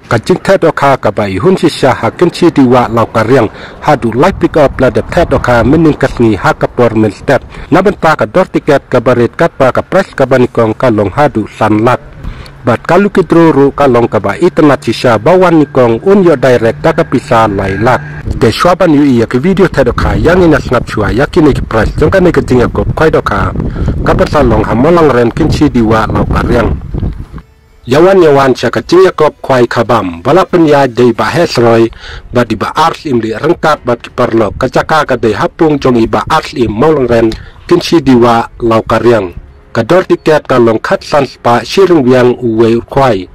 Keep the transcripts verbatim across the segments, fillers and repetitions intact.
Ka jingtheh dohkha kaba i hun shisha ha Kynshi Diwah Lawkariang haduh lai pick up la dep theh dohkha mynnin ka sngi ha ka por mynstep. Na bynta ka dor tiket kaba rit katba ka prize kaba nyngkong ka long haduh san lak. Bad ka lucky draw ruh ka long kaba itynnad shisha, ba wan nyngkong un ïoh direct da ka pisa lai lak. Te shuwa ban ïohi ïa ka video theh dohkha, ïa ngin ïa sngap shuwa ïa kine ki prize jong kane ka jingïakob khwai dohkha kaba sa long ha Mawlangren Kynshi Diwah Lawkariang. Ïa wan ïa wan sha ka jingïakob khwai khabam ba la pynïaid da i Bah Heh Sroi bad i Bah Arsyiem Lieh ryngkat bad ki paralok. Ka jaka ka dei ha pung jong i Bah Arsyiem, Mawlangren Kynshi Diwah Lawkariang. Ka dor tiket ka long khatsan spah shi ryngwiang uwei u khwai.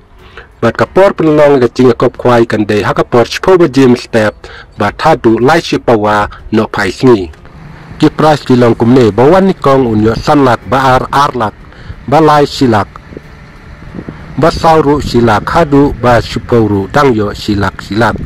Bad ka por pynlong ka jingïakob khwai kan dei ha ka por shiphew baje mynstep bad haduh lai shi pawa nohphai sngi. Ki prize ki long kumne: ba wan nyngkong un ïoh san lak, ba ar ar lak, ba lai shi lak, ba saw ruh shi lak, haduh ba shiphew ruh dang ïoh shi lak shi lak.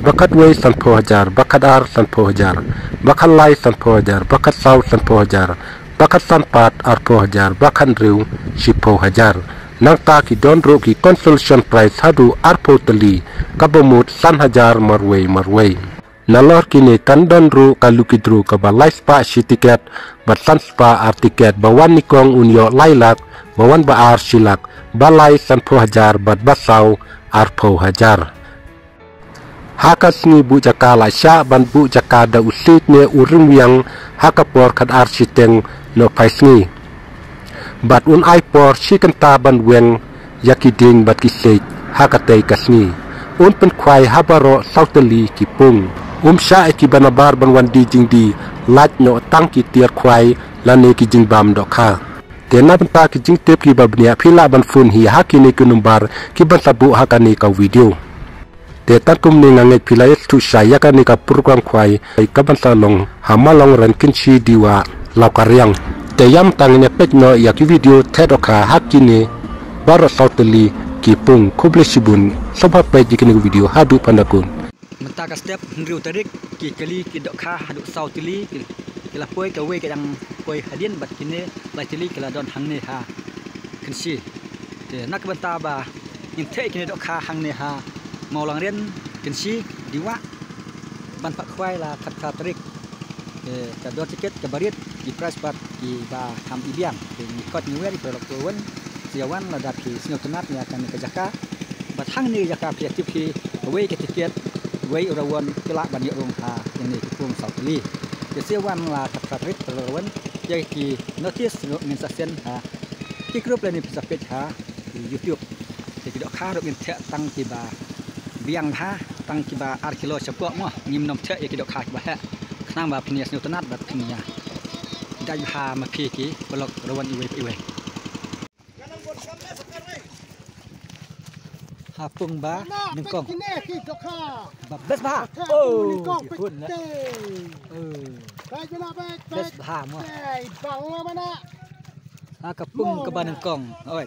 Ba khatwei sanphew hajar, ba khatar sanphew hajar, ba khatlai sanphew hajar, ba khatsaw sanphew hajar, ba khatsan pat arphew hajar, ba khathynriew shiphew hajar. Nangta ki don ruh ki consolation prize haduh arphew tylli, kaba mut san hajar marwei marwei. Nalor kine kan don ruh ka lucky draw kaba lai spah shi tiket bad san spah ar tiket. Ba wan nyngkong un ïoh lai lak, ba wan ba ar shi lak, ba lai sanphew hajar bad ba saw arphew hajar. Ha ka sngi buh jaka la shah ban buh jaka da u siej ne u ryngwiang ha ka por khatar shiteng nohphai sngi. Bad un ai por shi kynta ban weng ïa ki dieng bad ki siej ha katei ka sngi. Un pynkhwai ha baroh saw tylli ki pung. Um shah ïa kiba nabar ban wan die jingdie, lait noh tang ki tiar khwai lane ki jingbam dohkha. Te na bynta ki jingtip kiba bniah phi lah ban phone hi ha kine ki number kiban sa buh ha kane ka video. Te tang kumne nga ngeit phi la ïathuh shai ïa kane ka program khwai kaban sa long ha Mawlangren Kynshi Diwah Lawkariang. Te ïa mynta ngin ïa peit noh ïa ki video theh dohkha ha kine baroh saw tylli ki pung. Khublei shibun, sngewbha peit ïa kine ki video, haduh panda kun. Mynta ka step hynriew tarik, ki kali ki dohkha haduh saw tylli ki, ki la poi, kawei ka dang poi hadien bad kine lai tylli ki la don hangne ha Kynshi. Te na ka bynta ba ngin theh kine dohkha hangne ha Mawlangren Kynshi Diwah ban phah khwai la khatphra tarik. Te ka dor tiket kaba rit, ki prize pat kiba kham i biang. Te ngi khot ngi wer ïa ki paralok paralok, sa ïa wan lada phi sngewtynnat ïa kane ka jaka. Bad hangne ka jaka phi ïa tip hi, kawei ka tiket, wei u rawon, phi lah ban ïoh rung ha kine ki pung saw tylli. Te sa ïa wan la khatphra tarik, paralok paralok, ïa ki notice ruh ngin sa send ha ki group lane phi sa peit ha YouTube. Te ki dohkha ruh ngin theh tang kiba biang bha, tang kiba ar kilo shapoh mo, ngim nym theh ïa ki dohkha kiba heh. Khnang ba phin ïa sngewtynnat bad phin ïa dait bha ma phi ki paralok rawon iwei pa iwei. Ha pung ba nyngkong. Kine ki dohkha. Ba best bha. Dohkha pung nyngkong, peit te. Oh. Best bha mo. Bang ma na. Ha ka pung kaba nyngkong. Oi.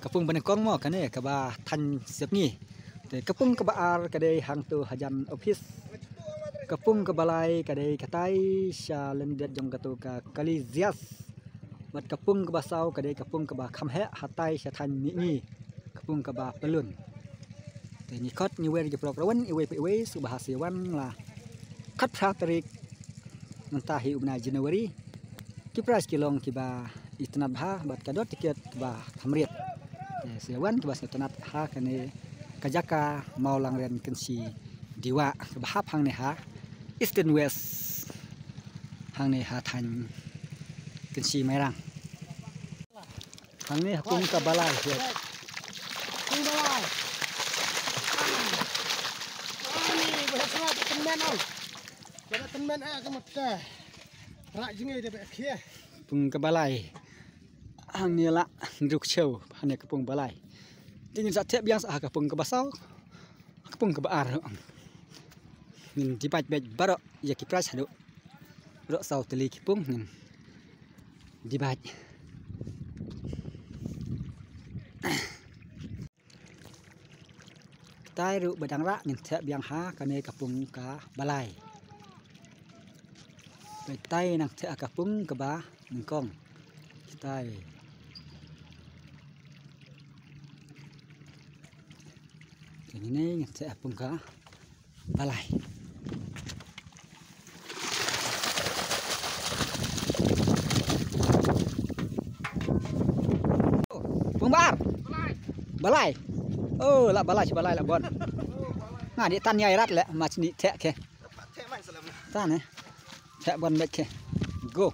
Ka pung ba nyngkong mo kane kaba thaiñ sepngi. Te ka pung kaba ar ka dei hangto hajan office. Ka pung kaba lai ka dei katai sha lyndet jong kato ka kali Zias. Bad ka pung kaba saw ka dei ka pung kaba kham heh hatai sha thaiñ mihngi. Ka pung kaba pyllun. Te ngi khot ngi wer ïa ki paralok rawon iwei pa iwei, sngewbha sa ïa wan la khatphra tarik. Mynta hi u bnai January. Ki prize ki long kiba itynnad bha bad ka dor tiket kaba kham rit. Te sa ïa wan kiba sngewtynnat ha kane ka jaka Mawlangren Kynshi Diwah kaba hap hangne ha Eastern West, hangne ha thaiñ Kynshi Mairang. Hangne ha pung kaba lai hi. Pung kaba lai. Ani, ba heh sngewbha tymmen ong. Ba tymmen eh ka mut ka. Rak jngai da ba khia. Pung kaba lai. Hangne la hynriew kchew, hangne ka pung ba lai. Te ngin sa theh biang sa ha ka pung kaba saw. Ha ka pung kaba ar. Ngin divide beit baroh ïa ki prize haduh. Baroh saw tylli ki pung ngin divide. Kitai ruh ba dang rah ngin theh biang ha kane ka pung kaba lai. Kitai nang theh ha ka pung kaba nyngkong. Kitai. Kane ngan theh ha pung ka balai. Pung ba ar. Balai. Oh, la balai, balai la bon. Nga dei tan ïa rat leh, ma chini theh ke. Tan eh. Theh bon bad ke. Go.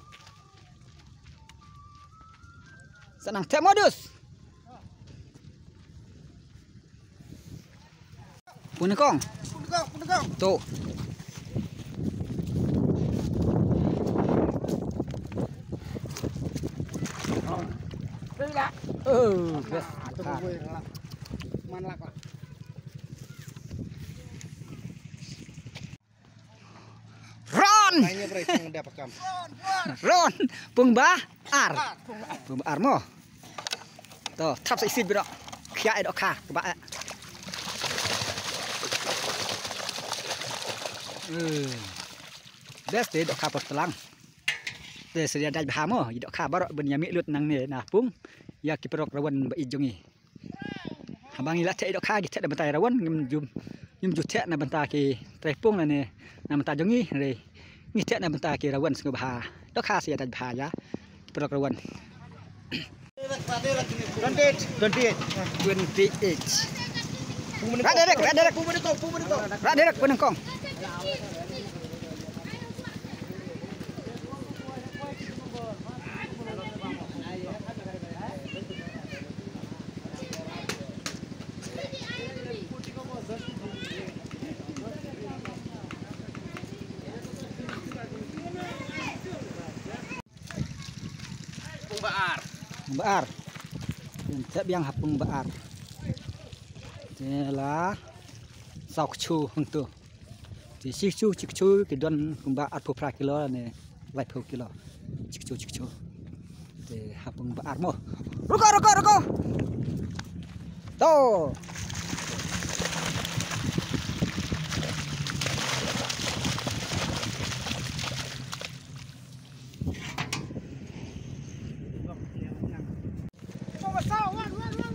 Sa nang theh modus. Pun kong. To. Oh, best. Ron. Ron. Pung ba ar. Pung ba ar mo. To, thap sa isi bro. Khia e dohkha, kaba e. Eh. Best te dohkha por tlang. Te sedia dai bha mo, i dohkha baroh ban ïa mih lut nangne na pung. Ïa ki paralok rawan ba i jong i. Haba ngi la theh i dohkha, ngi theh na bynta i rawan, ngim ju, ngim ju theh na bynta ki trai pung lane na bynta jong ngi, re. Ngi theh na bynta ki rawan sngewbha. Dohkha sa ïa dai bha ïa. Paralok rawan. Twenty-eight. Twenty-eight. Rat direct, rat direct. Rat direct, pun kong. Pung ba ar. Pung ba ar. Pun thep biang ha pung ba ar. Te la saw kchu hangtu. Te shi kchu, shi kchu ki don kumba arphew phra kilo ne laiphew kilo. Shi kchu, shi kchu. Te ha pung ba ar mo. Ruko, ruko, ruko. To.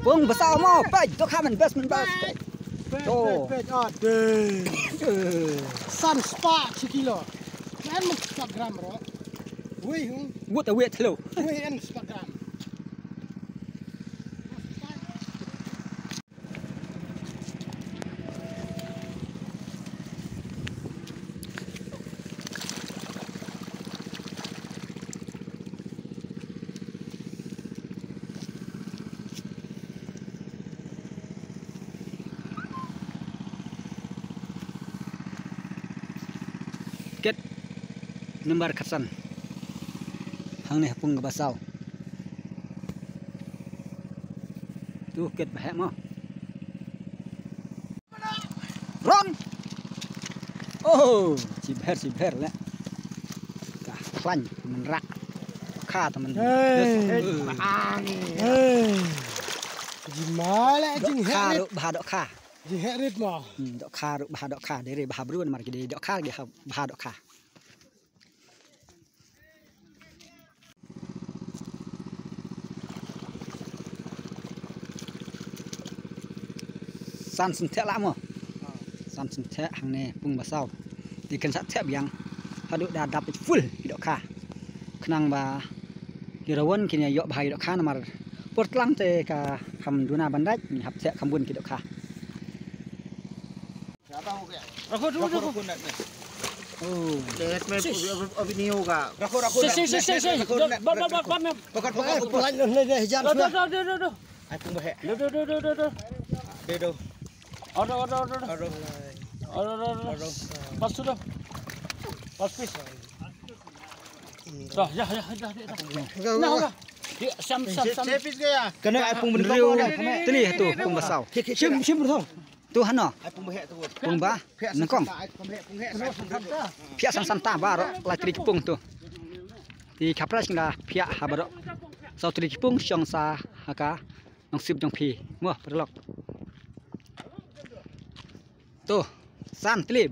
Pung ba saw mo, peit, dohkha man best, man best. Peit, to. Peit, peit, ah, dei. Eh. San spah shi kilo. Kan man spah gram ro. Wei, hmm. Wut a wei thlo. Wei, en spah gram. Ket number khatsan. Hangne ha pung kaba saw. Tu ket ba heh mo. Ron. Oh, shi bher, shi bher le. Ka khlaiñ man rah. Kha ta man. Hey. Hey. Jima le jing heh rit. Dohkha ruh bha dohkha. Jing heh rit mo. Hmm, dohkha ruh bha dohkha. Dei re bha bru namar ki dei dohkha ki ha bha dohkha. San sien theh lah mo. San sien theh hangne pung ba saw. Te kan sa theh biang. Haduh da dap full ki dohkha. Khnang ba ki rawan kin ïa ïoh bha ki dohkha namar por tlang te ka kham duna ban dait, ngi hap theh kham bun ki dohkha. रखो, रखो, रखो। Oh. Let me, अभी, अभी नहीं होगा। रखो, रखो, से, से, से, से, से। रखो, रखो, रखो। पकड़, पकड़, पकड़। Line, line, line, line, line। दो, दो, दो, दो, दो। Ai, pung ba heh। दो, दो, दो। दे दो। Order, order, order। Order। Order, order, order। पाँच सौ दो। पाँच पीस। जा, जा, जा, जा, जा। ना होगा। ये, सम, सम, सम। छह पीस गया। Kane ai pung ba hynriew tylli ha tu, pung ba saw. Shim, shim, bro. Tu hano? Pung ba nyngkong. Phiah san san ta baroh lai tylli ki pung tu. Te ka prize ka la phiah ha baroh saw tylli ki pung shong sa ha ka nongsip jong phi. Mo paralok. Tu san tylli.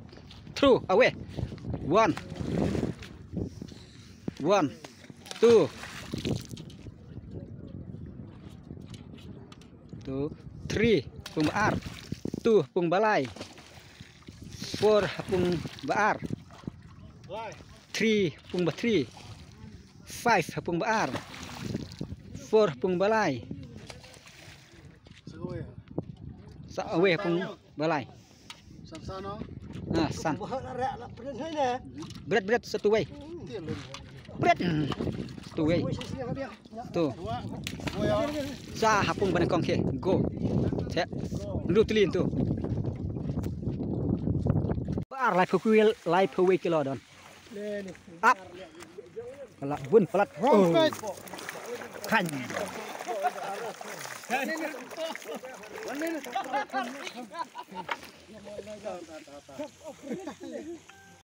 Throw away. One. One. Two. Two, three, pung ba ar. Two ha pung ba lai. Four ha pung ba ar. Three ha pung ba three. Five ha pung ba ar. Four ha pung ba lai. Sa wei ha pung ba lai. Ah, san. Bret, bret, sa tu wei. Bret. Sa tu wei. Tu. Sa ha pung ba nyngkong, okay. Go. Te. Lu tylli tu. Ba ar, laiphew kilo, laiphew kilo don. Ap. Palat bun, palat. Oh. Khan.